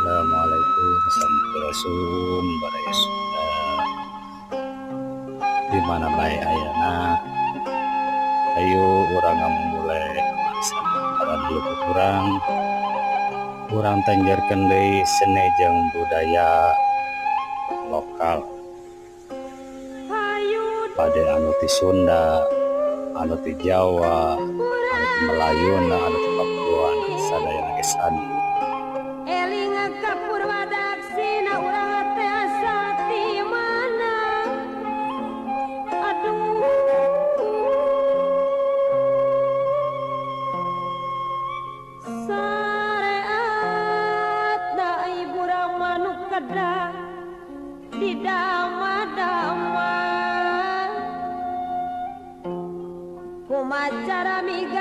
Assalamualaikum, sampurasun baraya Sunda di mana bae ayana. Ayo urang mulai warisan luput urang, urang tenggerkeun deui seni jeung budaya lokal pada anu ti Sunda, anu ti Jawa, anu ti Melayuna, anu ti Papua, sadayana ge sami. Eling ka Purwadaksina, urang teh asal ti mana? Aduh, sareat da ibu rama nu kedah di dama-dama, kumaha cara miga